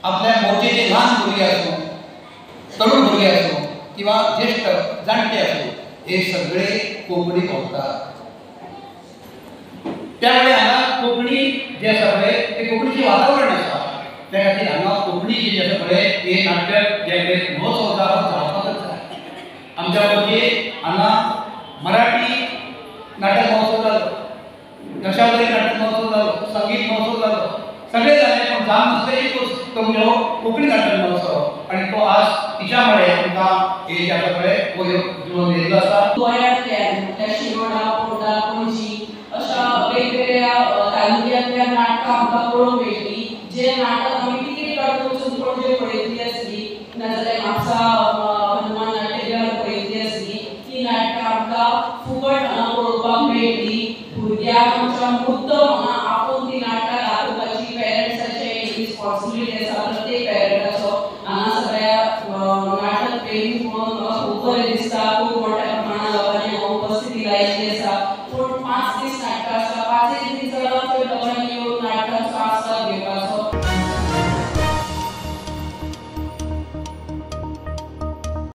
आपल्या मोर्चेचे ल्हान भुरगे आसूं, तरुण भुरगे आसूं किंवा ज्येष्ठ जाणटे आसूं, हे सगळे कोंकणी बोलतात. त्यामुळे हांगा कोंकणी जे आसा पळय ते कोंकणीचें वातावरण आसा. त्या खातीर हांगा कोंकणीचे जे आसा पळय हे नाट्य जे पळय महोत्सव जावपाकच जाय. आमच्या पणजे हांगा मराठी नाटक महोत्सव जालो, दशावतारी नाटक महोत्सव जालो, संगीत महोत्सव जालो, सगळे जाले, पूण जावन नासले एकूच तो म्हणजे हो कोंकणी नाटक महोत्सव. आनी तो आज तिच्या मुळे आमकां हे जे आसा पळय हो जुळोवन येयल्लो आसा. गोंयांतल्यान म्हटल्यार शिरोडा, पोंडा, पणजी अशा वेगवेगळ्या तालुक्यांतल्या नाटकां आमकां पळोवंक मेळटली. जे नाटक आमी तिकेट काडून वचून पणजे पळयतली आसली, नाजाल्यार म्हापसा हनुमान नाट्यगृहार पळयतली आसली, ती नाटकां आमकां फुकट हांगा पळोवपाक मेळटली. भुरग्यांक आमच्या मुद्दम हांगा आपोवन ती नाटकां दाखोवपाची पेरंट्साची रिस्पॉन्सिबिलिटी आसा. प्रत्येक पेरंटाचो हांगा सगळ्या नाटक प्रेमी पळोवन म्हाका खूब बरें दिसता. खूब मोठ्या प्रमाणात लोकांनी हांगा उपस्थिती लायिल्ली आसा. पूण 5 दीस नाटकां आसा, 5 दीस चडांत चड लोकांनी येवन नाटकांचो आस्वाद घेवपाचो.